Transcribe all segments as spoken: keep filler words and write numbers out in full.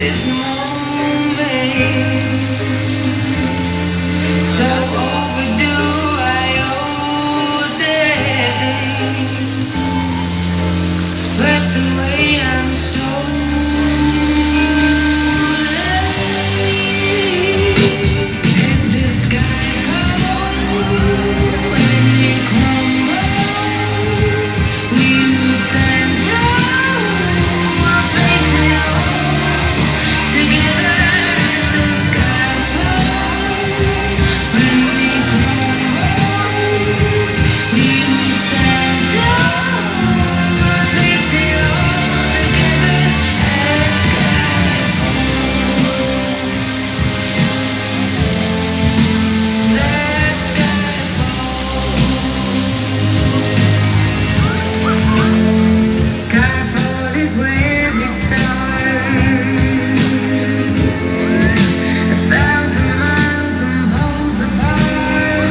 This moment, so overdue, I owe the day. Swept away, I'm stolen. Let the sky fall when it crumbles. We will stand tall, we'll face it all together. Let the sky fall when it crumbles. We will stand tall, we'll face it all together. Let the sky fall. Let the sky fall. Skyfall is where we start. A thousand miles and poles apart.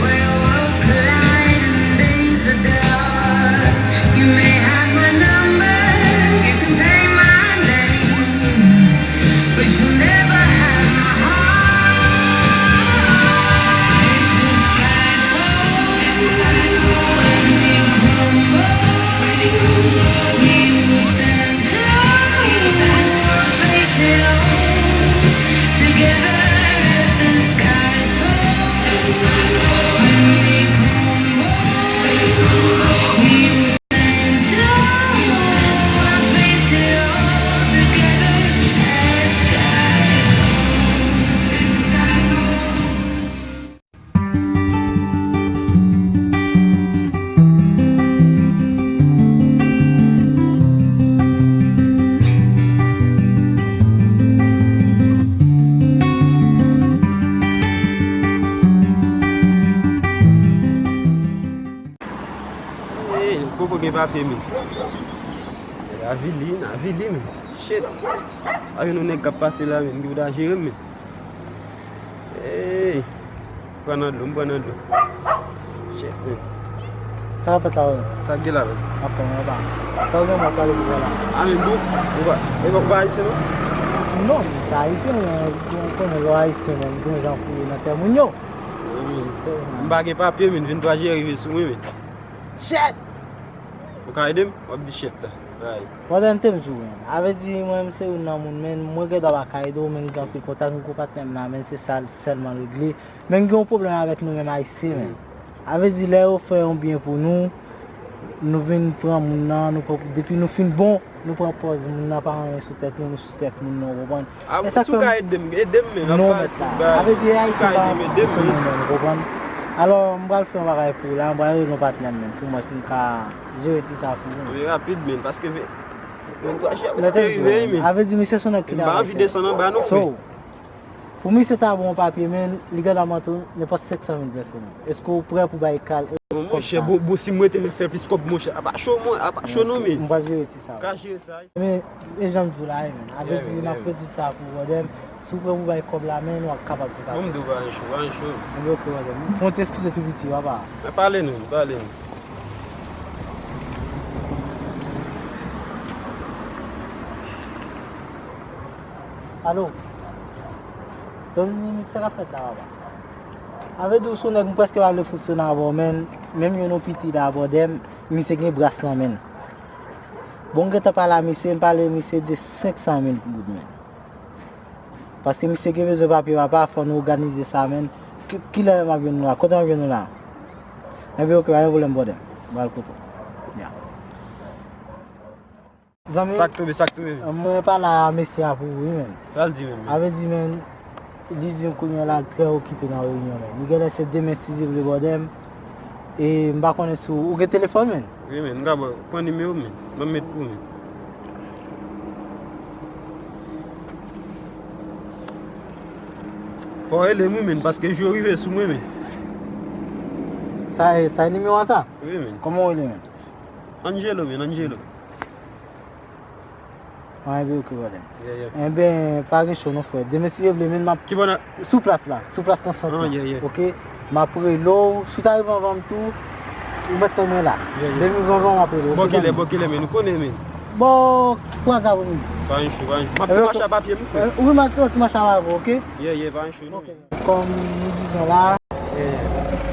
Where worlds collide and days are dark. You may have my number, you can take my name. But you'll never have my heart. If the sky falls, when it crumbles, we will stand tall. We'll face it all together. Let the sky fall, when it crumbles, we will Ey, poko gen papye, men. Avili, avili, men. Shit. Pa gen yon nèg k ap pase la, men, ki pou ta jere m, men. Ey. Pran nan dlo, m pran nan dlo. Shit, men. Sa w ap fè la, wè? Sa k gen la, baz? Anfen, anba. Sa w gen mwen pale pou wè la? A, men, bon, ou pa, e, ou pa ayisyen, non? Non, men se ayisyen, men, ou konnen lè w ayisyen, men, gen jan pou ye nan tè moun yo. Wi, men. Se, m pa gen papye, men, venntwa jiyè rive sou mwen, men. Shit! Ou ka ede m? W ap di shit la. Ay. Brother, m te m di w, men. A vle di, mwen, m se youn nan moun, men, mwen gen dwa pa ka ede w, men, gen anpil kontak, m gwo patnè m la, men, se sa l sèlman regle. Men, m gen yon pwoblèm avèk nou menm ayisyen, men. A vle di, lè yo fè yon byen pou nou, nou vin pran moun nan, nou pran, depi nou fin bon, nou pran pòz moun nan pa anyen sou tèt nou, nou sou tèt moun nan, ou konprann? A, si w ka ede m, ede m, men, non, mèt la. A vle di, ayisyen pa fonksyone menm, ou konprann? Alò, m pral fè yon bagay pou ou la, m pral rele yon patnè m, men, pou m wè si m ka jere ti sa pou ou. Wi, rapid, men, paske, men, m twò chè, rive, men. A vle di, misye se yon nèg ki travay tèt. M pa anvi desann anba, non, frè. So, pou misye ta ba w yon papye, men, li gentan mande w nenpòt senk san mil pèsonèl. Èske w prè pou bay kal? Bon, monchè, bon, bon, si mwen te fè plis kòb, monchè, apa cho, mwen, apa cho, non, men. M pral jere ti sa. Ka jere sa, wi. Men, e jan m di w la, wi, men. A vle di, m ap rezoud sa pou ou, brother. Si w prè pou bay kòb la, men, nou ap kapab kontakte. Bon, m di w pa ancho, pa ancho. Enben, ok, brother. Fò w te eskize tou piti, papa. Men pale nou, pale nou. Alo? Dominique, sa k ap fèt la, papa? A vle di w se yon nèg m prèske pa vle fonksyone avè w, men, menm youn ou piti la, brother, misye gen bras nan men l. Bon, m gentan pale a misye, m pale misye de senk san mil goud, men. Paske misye gen bezwen papye, papa, fò nou òganize sa, men. Ki, kilè m ap jwenn nou la? Kote m ap jwenn nou la? Enben, ok, pa gen pwoblèm, brother. M pral kote w. Ya. Zanmi, sa k tonbe, sa k tonbe, men? Mwen pale a mesye a pou ou, wi, men. Sa l di menm, men? A vle di, men, li di m kounye a la, l trè okipe nan reyinyon, men. Li genlè se demen, si Dye vle, brother m. E m pa konnen si w, ou gen telefòn, men? Wi, men, m ka ba w, pran nimewo, men. Ban m met pou ou, men. Fò w rele m, wi, men, paske jou yo rive sou mwen, men. Sa, sa e nimewo a sa? Wi, men. Kòman w rele, men? Angelo, men, Angelo. An, enben, ok, brother. Yeah, yeah. Enben, pa gen cho non, frè. Demen, si Dye vle, men m ap... Ki bò nan? Sou plas la, sou plas nan sant la. Ah, yeah, yeah. Ok? M ap rele w. Si w ta rive anvan m tou, ou mèt tann mwen la. Yeah, yeah. Depi m rive anvan w, m ap rele w. Bon, kilè, bon, kilè, men, ou konnen, men. Bò twa zè aprèmidi. Pa gen cho, pa gen cho. M ap fè mache a papye m, frè. Wi, m ap fè mache a papye, oke? Yeah, yeah, pa gen cho, non. Oke. Kòm nou dizon la, e,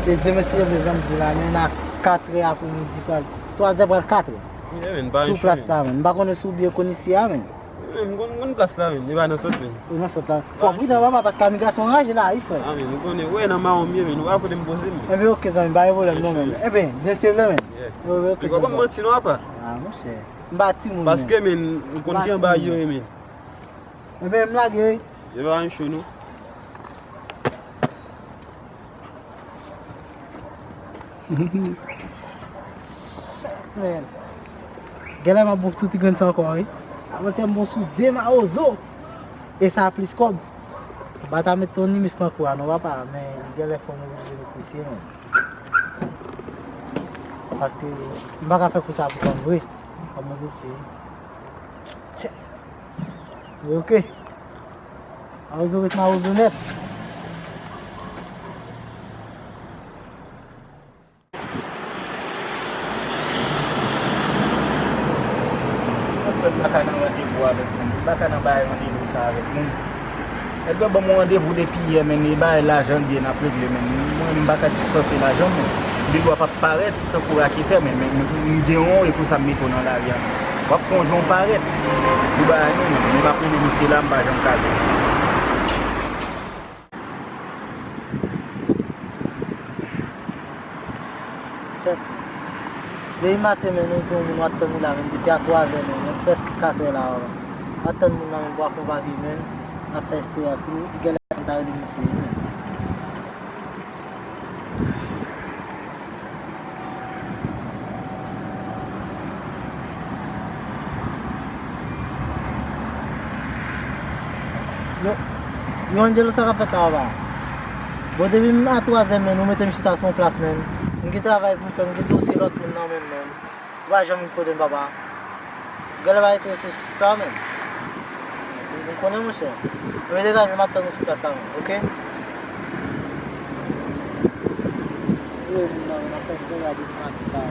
e demen si Dye vle, jan m di la, men a katrè aprèmidi pral, twa zè pral katrè. Yeah, men, pa gen cho, sou plas la, men. M pa konnen si w byen konn isi a, men. Men, m konn, m konn plas la, men. E pa nan sant, men. Ou nan sant la. Fò w pridan, papa, paske amigrasyon raje la, wi, frè. A, men, ou konnen, ou wè nan mawon m ye, men. Ou pa kote m poze m, men. Enben, oke, zanmi, pa gen pwoblèm, non, men. Enben, byen sere, men. Yeah. Yo, yo, oke, zanmi. Ou pa ban m manti, non, papa. A, monchè. M pa timoun, men. Paske, men, ou konn ki anba yo ye, men. Enben, m lage. Yo pa gen cho, non. Men. Genlè m ap bon sou ti grenn sa ankò, wi. Avanse m bon sou de mawozo. E sa plis kòb. M pa ta met Tony Mis nan kou a, non, papa, men genlè fò m oblije met misye, men. Paske m pa ka fè kou sa pou kòm vre. Fò m met misye. Tchè. Oke. Mawozo ret mawozo nèt. Mwen fè m pa ka nan randevou avèk moun. M pa ka nan bay randevou sa avèk moun. Nèg la ban m yon randevou depi yè, men e bay lajan l ye n ap regle, men mwen menm m pa ka dispanse lajan m, men. M gen dwa p ap parèt tankou raketè, men, men, men m gen yon, e pou sa m mete w nan lari a, men. W ap fè yon jan w parèt pou bagay nou, men, men m ap rele misye la, m pa janm ka jwenn li. Chèf, depi maten, men, nou gen yon moun w ap tann li la, men, depi a twa zè, men, men, prèske katrè la, w ap tann moun la, men, pou w ap fè yon papye, men, n ap fè esteyat tou, genlè m ta rele misye, men. Yo, yo, Angelo, sa k ap fèt la, papa? Bon, depi m a twa zè, men, ou mete m chita sou yon plas, men. M gen travay pou m fè, m gen dosye lòt moun nan men m, men. Ou pa janm vin kote m, papa. Genlè pa enterese w sou sa, men. M konnen, monchè. Mwen degaje m ap tann ou sou plas la, men, oke? Wi, non, nan fè serye a depi maten sa.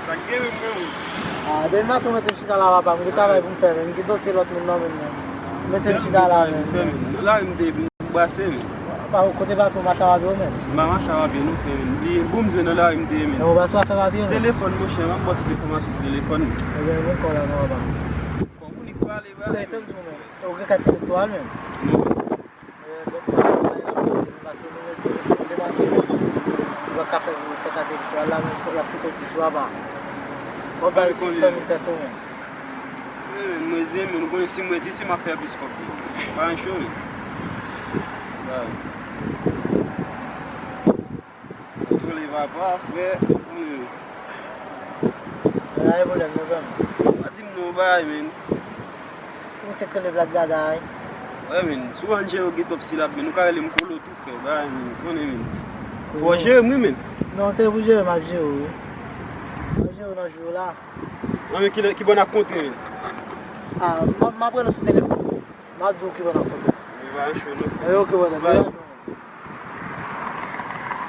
Sa k gen menm, menm? Ah, depi maten ou mete m chita la, papa, m gen travay pou m fè, men m gen dosye lòt moun nan men m, men. Mete m chita la, men. Nan lari m te ye, m brase, men. Pa, kote patwon mache a papye w, men? M pa mache a papye, non, frè, men. Li bon, m jwenn nan lari m te ye, men. Ou pa sou afè papye, men? Telefòn, monchè, m ap ba w tout enfòmasyon sou telefòn, men. Ebyen, bon kò la, non, papa. Kò ou nik pale, pale. Ou gen kat elektoral, men? Non. Eh, donk, nou pase nou mete, nou debake, nou pa ka fè, fè kat elektoral la, men y ap kite plis, papa. W ap bay sis san mil pèsonèl. Eh, men, mwen zen, men nou konnen si mwen di, si m ap fè plis kòb, men. Pa yon cho, men. Bay. Kontwole papa, frè. Hmm. Bagay pwoblèm, non, zanmi. Pa di m non, bagay, men. Ou se ke le Black Dada, wi. Wè, men. Sou Angelo gen twòp silab, men. Nou ka rele m Kolo tou, frè. Bagay, men. Konnen, men. Fò w jere m, wi, men. Non, se pou jere m ap jere w, wi. M ap jere w nan jou la. Nan men ki, ki bò n ap kontre, men? Ah, m ap, m ap rele w sou telefòn. M ap di w ki bò n ap kontre. Li pa cho non, frè. Eh, ok, brother.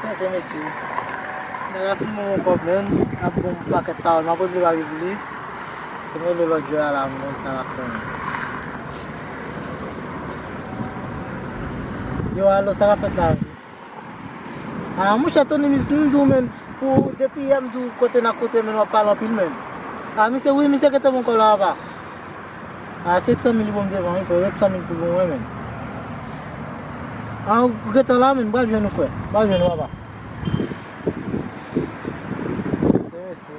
Tande, mesye. Nèg la fin ban m yon kòb, men. Ap ban m pakèt pawòl. M ap regle bagay pou li. Pou m rele lòt jwè a la, m konn sa l ap fè, men. Yo, alo, sa k ap fèt la? Ah, monchè Tony Mis, m di w, men, pou depi yè m di w kote n ap kontre, men, w ap pale anpil, men. Ah, misye, wi, misye gentan ban m kòb la, papa. Ah, senk san mil li ban m devan, wi, frè, senk san mil pou ban mwen, men. Ah, ou gentan la, men, m pral jwenn ou, frè. M pral jwenn ou, papa. Mèsi.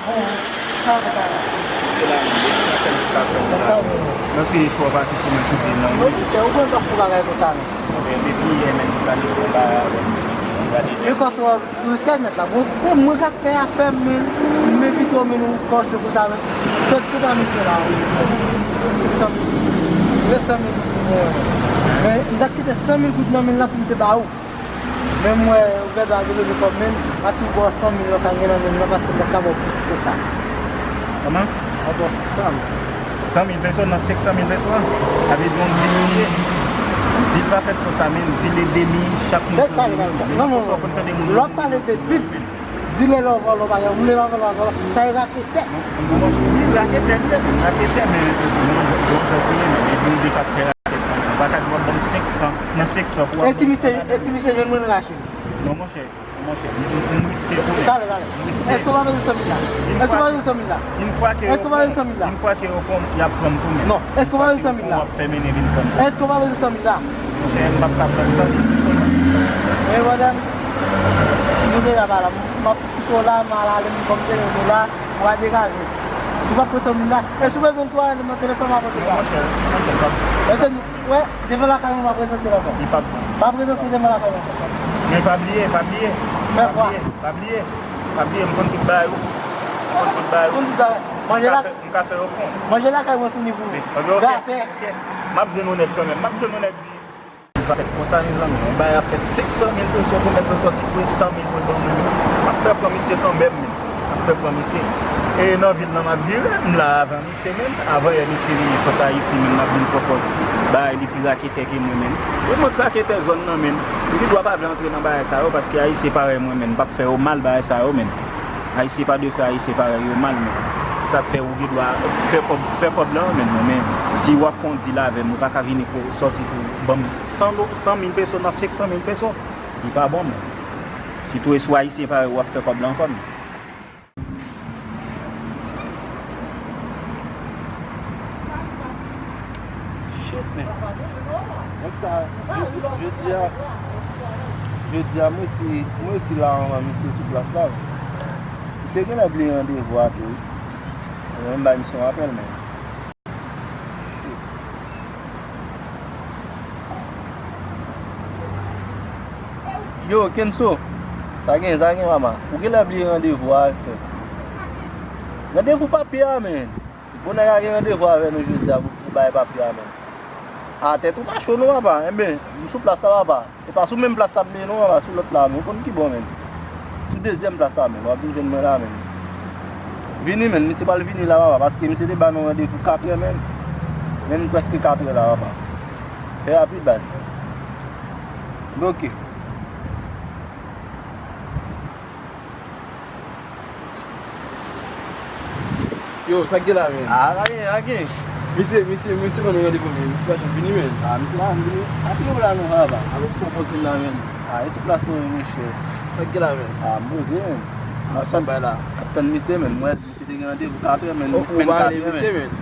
Sa w konn pale? Nan se chwa pase sou mwen sou di non. Non, ou konn pa fou bagay konsa, non. Depi yè menm, ou gade fò bagay avè m. Ou gade. E kò sou, sou riskaj nèt la. Bon, se mwen k ap fè afè m, men, men pito, men ou kò sou konsa, men. Se tout an misye la, wi. Se, se, se, se, se, se san mil goud pou mwen. Men, m t ap kite san mil goud nan men l la pou m te ba ou. Men m wè, ou gen dwa de leve kòb men, m a tou ba w san mil nan sa m gen nan men m nan, paske m pa t ka ba w plis ke sa. Kòman? M a ba w san mil. San mil peso nan senk san mil peso a? Sa vle di yon dil li ye. Dil pa fèt konsa, men dil e demi chak moun. Tèt pale, pale, pale. Non, non, non. Lè w ap pale de dil, dil e lè w vòlò, pa gen moun lè w vòlò, vòlò. Sa e raketè. Wi, raketè li ye, men raketè, men, men, men, jan w konnen, men, e moun de k ap fè raketè. Ou pa ka di w ap ban m senk san, nan senk san pou w ap ban m san. E si misye, e si misye jwenn mwen rache? Non, monchè, monchè, m, m, m riske pou mwen. Talè, talè. M riske. Èske w pa bezwen san mil la? Èske w pa bezwen san mil la? Yon fwa ke yo pran, yon fwa ke yo pran, y ap pran m tou menm. Non, èske w pa bezwen san mil la? W ap fè mennen vin pran m. Èske w pa bezwen san mil la? Monchè, m p ap ka pran san mil pou sèlman senk san. Men, madanm, nou deja pa la. M ap kite w la, m al ale, m konn te nou la. Ou a degaje. Si w pa pran san mil la, e si w bezwen tou, ale nan telefòn, m a pote sa. Monchè, monchè, m p ap. Mete nou, wè, devan lakay mwen, m a prezante l ankò. Li p ap bon. M a prezante devan lakay mwen ankò. Men pa bliye, pa bliye. Fè kwa? Pa bliye, pa bliye, pa bliye, m konn tout bagay ou. M konn tout bagay ou. Konn tout bagay. Manje la. M ka fè, m ka fè yo konn. Manje lakay mwen fini pou ou. Ok, ok. Gratè. Ok. M ap jwenn ou nèt kanmenm. M ap jwenn ou nèt di. Li pa fèt konsa, mezanmi. Yon bagay ap fèt senk san mil peso pou mèt de sòti pou e san mil pou l ban mwen. M ap fè pran misye kanmenm, men. M ap fè pran misye. E nan vil nan m ap viv, m la avan misye, men. Avan yè misye vini sot Ayiti, men m ap vin pwopòz bagay li pi raketè ke mwen, men. E mwen k raketè zòn nan, men. Li gen dwa pa vle antre nan bagay sa yo, paske Ayisyen parèy mwen, men. M p ap fè yo mal bagay sa yo, men. Ayisyen pa dwe fè Ayisyen parèy yo mal, men. Sa k fè ou gen dwa fè kòb, fè kòb la, men, men si w ap fè yon dil avè m, ou pa ka vini pou sòti pou ban m san do, san mil peso nan senk san mil peso. Li pa bon, men. Sitou e sou Ayisyen parèy ou ap fè kòb la ankò, men. Shit, man. Nèg sa, jodi, jodi a, jodi a, m resi, m resi la anvan misye sou plas la. Misye genlè bliye randevou a tou, wi. Mwen menm, m bay misye yon apèl, men. Shit. Yo, Kenso, sa gen, sa gen, mama. Ou genlè bliye randevou a, frè. Randevou papye a, men. Bon, nèg la gen randevou avè nou jodi a pou, pou bay papye a, men. A, tèt ou pa cho non, papa. Enben, m sou plas la, papa. E pa sou menm plas la m ye non, papa, sou lòt la, men. Ou konn ki bò, men. Sou dezyèm plas la, men. W ap vin jwenn mwen la, men. Vini, men. Misye pral vini la, papa, paske misye te ba nou randevou katrè, men. Men m prèske katrè la, papa. Fè rapid, baz. Bloke. Yo, sa k gen la, men? Ah, la gen, la gen. Misye, misye, misye ban nou randevou, men misye pa janm vini, men. Ah, misye pa janm vini. Api yo la non, papa. Alò, pwopoze l la, men. Ah, e sou plas mwen, monchè. Sa k gen la, men? Ah, m poze, men. Ah, sa bay la. Ap tann misye, men. M wè misye te gen randevou katrè, men. Ou, ou pa ale misye, men.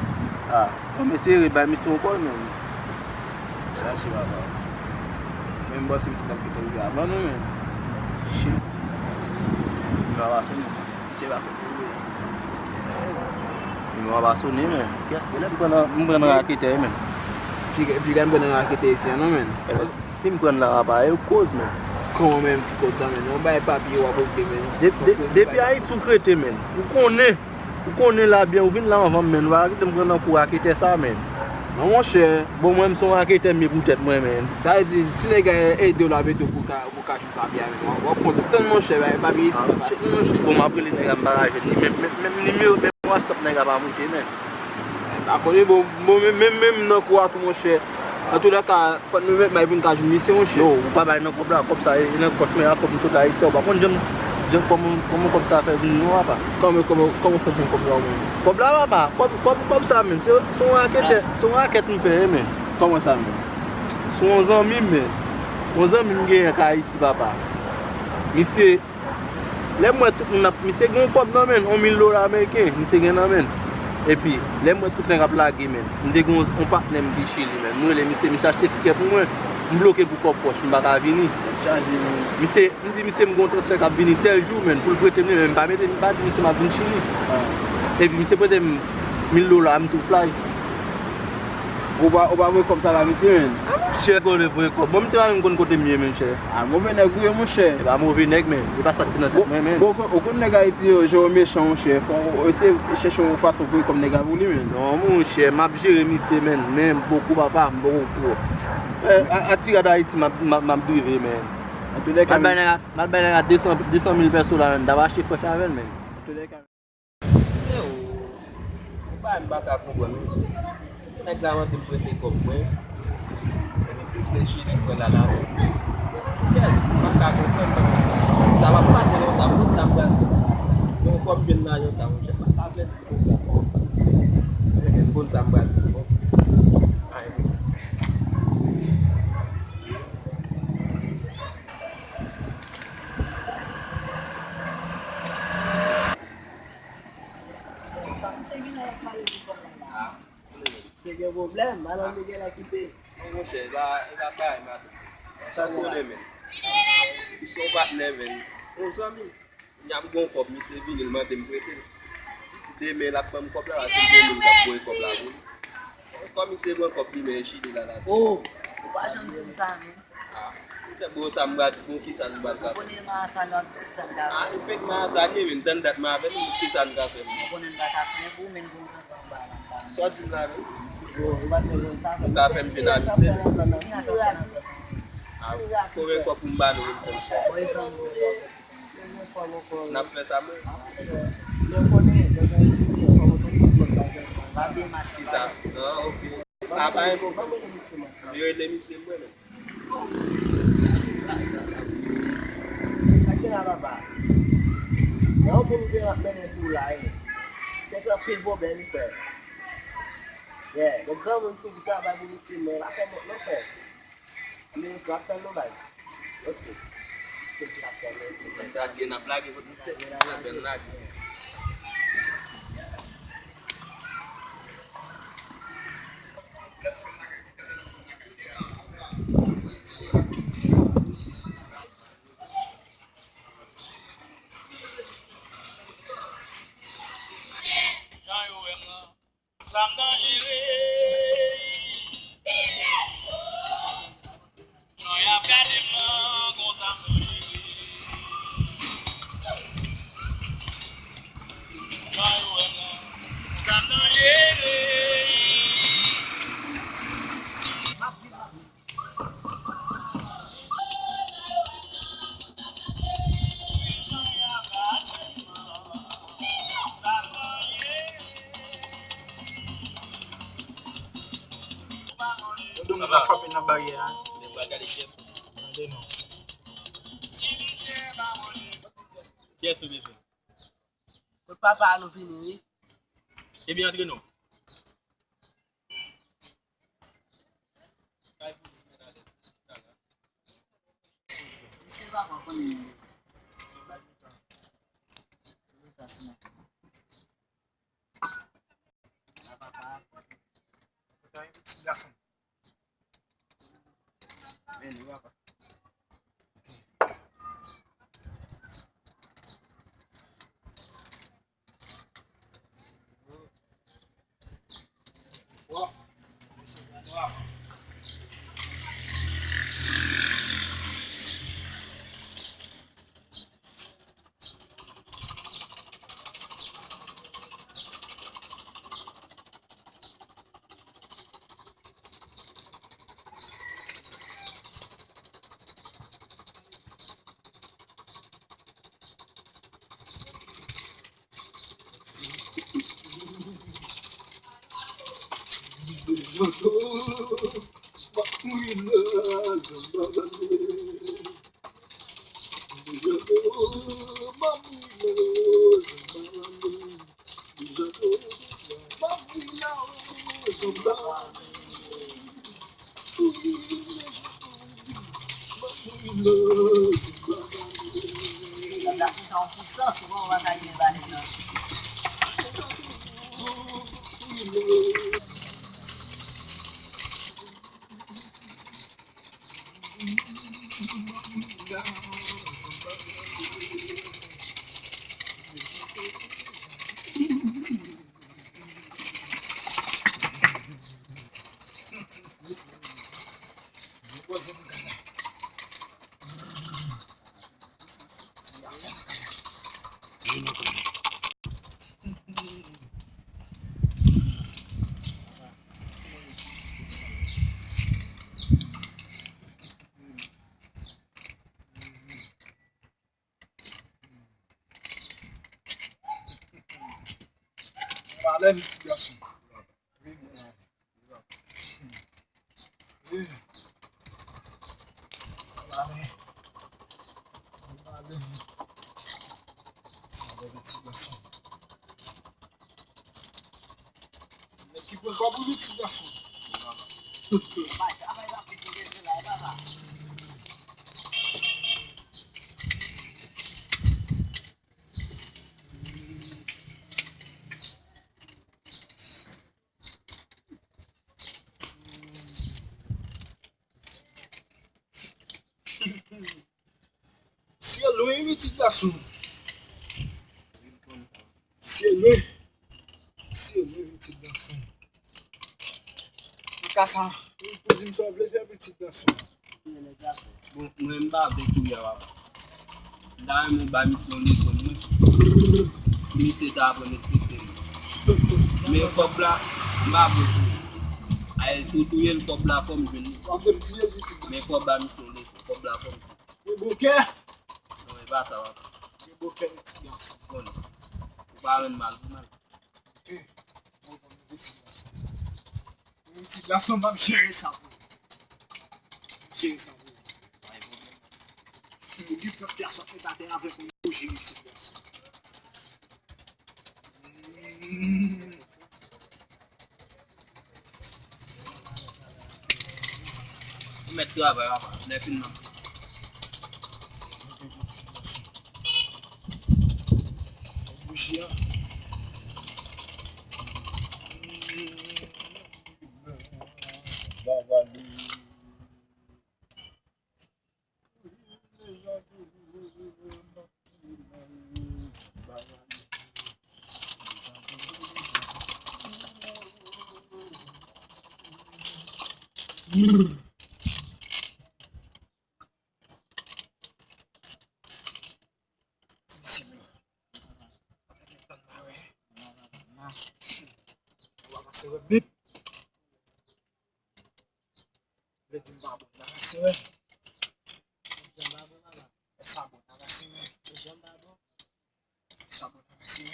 Ah, bon, mesye, rebay misye ankò, men. Chache papa. Men m panse misye t ap gentan rive avan nou, men. Shit. Nimewo a pa sone. Misye pa sone. Nimewo a pa sone, men. Kèt, genlè m pran nan, m pran nan raketè, men. Piga, piga m pran nan raketè isi a, non, men. Si m pran la, papa, e koz, men. Kòman menm ki koz sa, men? Yon bay papye w ap regle, men. De-, de-, depi Ayiti ou k rete, men. Ou konnen. Ou konnen la byen, ou vin la anvan m, men, ou pa kite m pran nan kou raketè sa, men. Non, monchè. Bon, mwen, m se yon raketè, m ye pou tèt mwen, men. Sa vle di, si nèg la ede w, l ap ede w pou ka, pou ka jwenn papye a, men. W ap, w ap fè yon ti tann, monchè, bay papye isi, pase, monchè. Bon, m ap rele nèg la, m pa ka jwenn li, men, men, men, nimewo, men, WhatsApp nèg la pa monte, men. M pa konnen, bon, bon, men, men, men, m nan kou a tou, monchè. Antoulèka, fòk nou mèt bay pou n ka jwenn misye, monchè. Yo, ou pa bay nan kòb la, kòb sa e nan pòch mwen a, kòb m sot Ayiti a, ou pa konn jan, jan kòman, kòman kòb sa fè vini non, papa. Kòman, kòman, kòman w fè jwenn kòb sa, ou menm? Kòb la, papa, kòb, kòb, kòb sa, men, se, se yon raketè, se yon rakèt m fè, men. Kòman sa, men? Se yon zanmi m, men. Yon zanmi m genyen k Ayiti, papa. Misye Lè m wè tout moun ap, misye gen yon kòb nan men l, yon mil dola ameriken, misye gen nan men l. Epi, lè m wè tout nèg ap lage men l, m te gen yon, yon patnè m ki Chili men l. M rele misye, misye achte tikè pou mwen. M bloke pou kòb pòch, m pa ka vini. Misye, m di misye m gon transfè k ap vini tèl jou, men, pou l prete m li, men m pa mete, m pa di misye m ap vin Chili. Epi misye prete m mil dola, m tou fly. Ou pa, ou pa voye kòb sa ba misye, men? A, monchè, konnen voye kòb. Bon, misye pa menm konn kote m ye, monchè. A, move nèg ou ye, monchè. E pa move nèg, men. E pa sa k nan tèt mwen, men. Bon, ou konn nèg Ayiti yo, jan yo mechan, monchè. Fò w eseye chèche yon fason voye kòb nèg la pou li, men. Non, monchè, m ap jere misye, men. Men, m poko, papa, m poko. Eh, a, a ti rad Ayiti, m ap, m ap, m ap drive, men. M al bay nèg la, m al bay nèg la de san, de san mil pèso la, men. M t ap achte frèch avè l, men. Se ou, ou pa, m pa ka konprann, mesye. Nèg la mande m prete kòb mwen. Epi se Chili m pran la la. Yes, m pa ka konprann, non. Sa p ap pase, non, sa m konn sa m pral fè. Non, fò m jwenn lajan sa, monchè. M pa ka pèdi konsa. M konn sa m pral fè, bon. Ay, bon. Sa misye genlè ap pale de kòb la la. Se gen pwoblèm, madanm li genlè kite. Non, monchè, e pa, e pa bagay madanm. Sa w konnen, men. Misye yon patnè, men. Yon zanmi. Kounya m gon kòb, misye vini, l mande m prete l. Li di demen l ap ban m kòb la, paske l gen moun k ap voye kòb la pou li. Kòm misye pran kòb li, men Chili la, la. Oh, ou pa janm di m sa, men. Ah, ou te bon sa m pral di, bon, kisa nou pral ka fè? Ou konnen marasa nan ti kisa n ka fè. Ah, nou fèk marasa, men tann dat m avè nou, kisa n ka fè, men? Ou konnen n pa ka fè pou men gon jan pa anba la, anba la. Sa w di m la, men? Bon, ou pa t konn sa. Ou ka fè m penalize, men. Ah, konbyen kòb pou m ba nou, men, konsa? N ap fè sa, men. Kisa? Ah, ok. Apa e bon. Yo rele misye mwen menm. Sa gen la, papa? Nan yon moun gen ap mennen tou la, e. Se anpil pwoblèm li fè. Yeah, bon, granmoun sou travay pou misye, men l ap fè mont non, frè. Men w ap fè l non, baz. Ok. Se ti ap fè l. Sa gen ap lage kot misye. Sa gen lage. Jan yo wè m nan. Sa m danjere. Jan y ap gade m nan, konsa m danjere. Jan yo wè m nan, konsa m danjere. M ap di, m ap di. Yon doum ka frape nan baryè a. Tande non. Kiyès ou bezwen? Kot papa nou vini, wi. Ebyen, antre non. Misye pa pran konnen. Men, li pa pran. Valè pitit gason. Wi, mwen. Wi. Valè. Valè. Valè pitit gason. Nèg ki pran kòb ou pitit gason. Sye lwen wi ti gason. Sye lwen. Sye lwen wi ti gason. Nan ka sa, ou pou di m sa w vle fè wi ti gason. Bon, mwen m pa vle kounye a papa. M ta renmen w ba misye yon leson mwen. Pou misye ta aprann respekte m. Men kòb la, m pa vle touye. Ay, si w touye l, kòb la fò m jwenn li. W ap fè m tiye l wi ti gason. Men fò w ba misye yon leson. Kòb la fò m jwenn li. Ou bon kè? Non, e pa sa papa. Ou bon kè wi ti gason. Bon, ou pa rann mal pou mal. Ok. Bon, bon, wi ti gason. Wi ti gason, m ap jere sa pou ou. M ap jere sa pou ou. Pa gen pwoblèm. Ou gen trant pya sòt met atè avèk yon bouji wi ti gason. Ou mèt travay papa, lè fin nan. Bouji a. Ti misye menm. Ou pa pase wè m menm. Vle di m pa bon nan rase wè. Sa bon nan rase wè. Sa bon nan rase wè.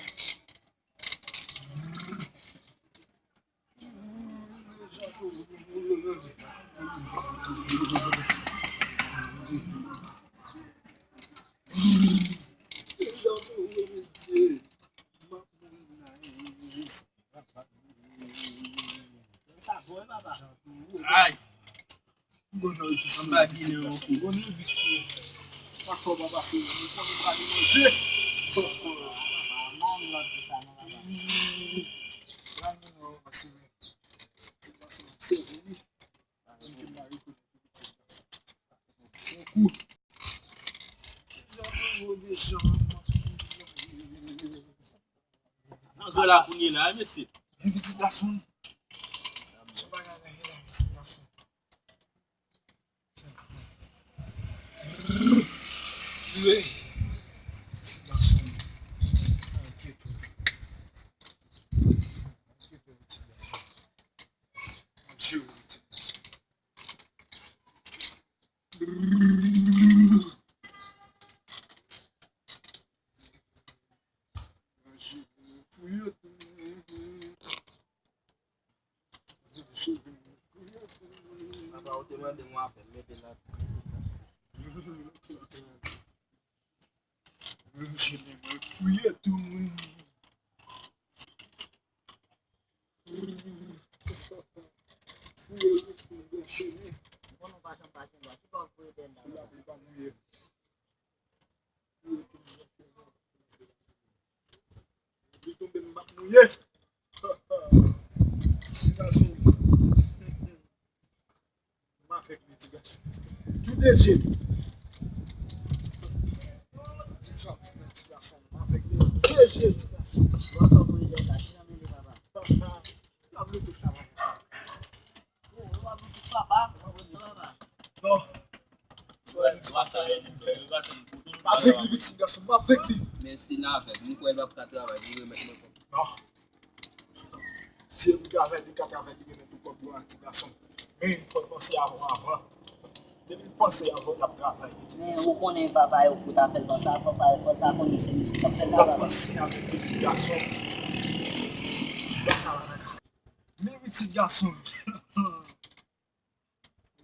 Ay! Anba Ginen an kou. Pa fè w pa pase, nou konnen pa gen manje. Papa, pa di sa non, papa. Ti gason ap sèvi wi. Menm ke m pa rekonèt li, ti gason. Yon kou. Nan zò la kounye la, mesye. Gen pitit gason. Se bagay la, gen la, pitit gason. Wi. Pitit gason. Enkyete w. Enkyete w, pitit gason. Mwen jere w, pitit gason. Papa, ou te mande m afè, m mete la. Mwen fouye tou, mwen. Fouye tou, mwen, byen chene. Bon, nou pa janm pa kenbe. Ki pa fouye dèyè la? Pou l pa mouye. Li tonbe, m ap mouye. Ti gason. M avèk li, ti gason. Tou de je. Di m sa, ti, ti gason. M avèk li. De je, ti gason. Bon, sa w voye dèyè la, ki nan men li, papa? Papa, la Bluetooth la, papa. Bon, la Bluetooth, papa. Non. M avèk li, pitit gason, m avèk li. Men si l avèk, m kwè l p ap ka travay, li remèt mwen kòb. Non. Si e pou travay, li ka travay, li remèt ou kòb ou a, ti gason. Men, fò l panse avan, avan. Depi l panse avan, l ap travay, pitit gason. Men, ou konnen papa yo pou ta fè l panse avan, fò l ta konnen se misye k ap fè l la, papa. L ap panse avèk pitit gason. Gras a la nan kay. Men pitit gason m.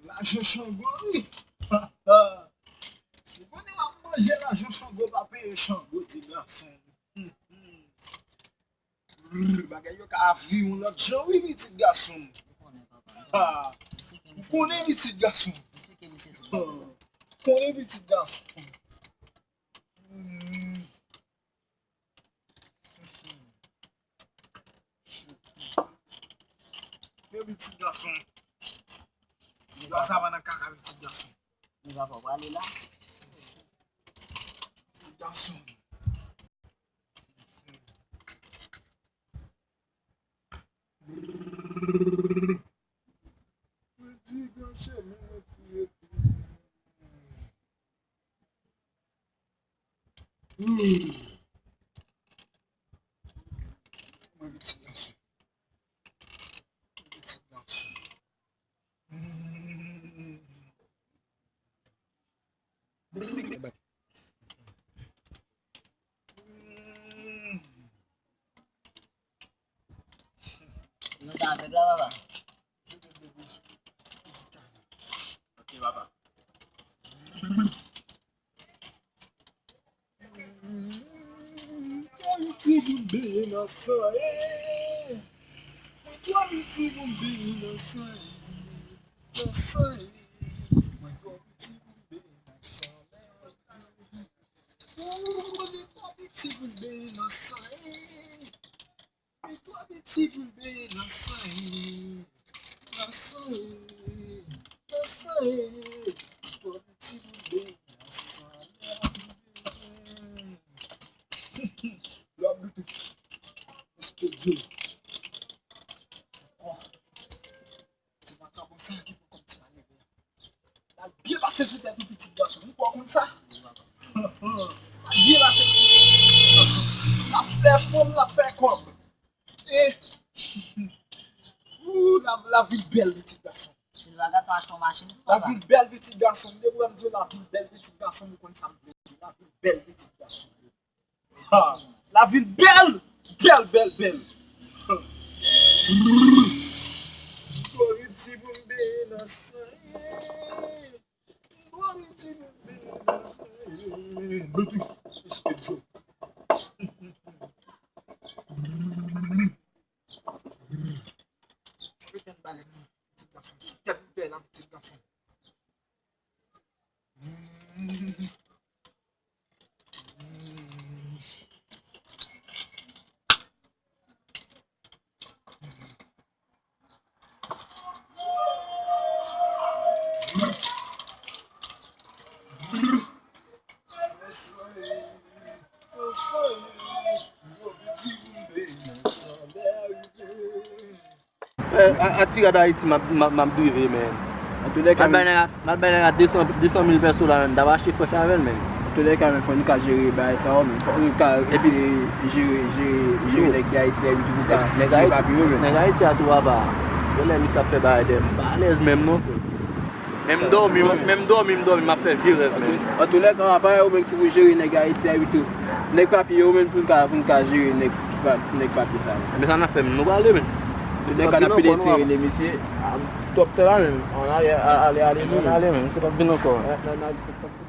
Lajan Chango, wi. Si w konnen w ap manje lajan Chango, pa peye Chango, ti gason. Bagay yo ka vire yon lòt jan, wi, pitit gason. Ha. Ou konnen, pitit gason. Ha. Ou konnen, pitit gason. Hmm. Yo, pitit gason. Yo, sa va nan kaka, pitit gason. Li pa fò prale la. Pitit gason. Mwen di gran chemen mwen fouye tou. Hmm. Mwen pitit gason. Mwen pitit gason. Hmm. Hmm. Nou ta avèg la, papa? Ok, papa. Ayiti pou m benyen nan san, eh. Mwen twò piti pou m benyen nan san, eh. Nan san, eh. Mwen twò piti pou m benyen nan san, eh. Ooh, mwen twò piti pou m benyen nan san, eh. Mwen twò piti pou m benyen nan san, eh. Nan san, eh. Nan san, eh. Mwen twò piti pou m benyen nan san, eh. Lò Bluetooth. Estidyo. Ankò. Se vakabon sa ki pou kòm ti malere. L ap byen pase sou tèt ou, pitit gason. Ou pa konn sa? L ap byen pase sou tèt ou, pitit gason. L ap fè fanm, l ap fè kòb. E, ou, la, lavi bèl, pitit gason. Silva, gade w achte yon machin tou, papa. Lavi bèl, pitit gason. Depi w wè m di w lavi bèl, pitit gason, ou konn sa m vle di. Lavi bèl, pitit gason. Ha, lavi bèl, bèl, bèl, bèl. Mwen twò piti pou m benyen nan san, eh. Mwen twò piti pou m benyen nan san, eh. Bluetooth, Estidyo. Mete yon balèn, pitit gason. Sou tèt boutèy la, pitit gason. Eh, a, a ti rad Ayiti m ap, m ap, m ap drive, men. Antoulèka, m al bay nèg la, m al bay nèg la de san, de san mil pèso la, men m t ap achte frèch avè l, men. Antoulèka, men, fò nou ka jere bagay sa yo, men. Fò nou ka eseye jere, jere, jere nèg ki Ayiti a, epi pou ka jere papiye yo, men. Nèg Ayiti a tou apa. Genlè misye ap fè bagay de m pa alèz menm, non, frè. Menm dòmi, menm dòmi, m dòmi, m ap fè vye rèv, men. Antoulèka, apa yo menm ki pou jere nèg Ayiti a, epi tou. Nèg papiye yo menm pou n ka, pou n ka jere nèg ki pa, nèg papiye sa yo. Men sa n ap fè, men nou prale, men. Antoulèka, n ap pede eseye rele misye. Twòp tan la menm. Ann ale, ale, ale, ale, men. Misye p ap vin ankò. Nan, nan, nan,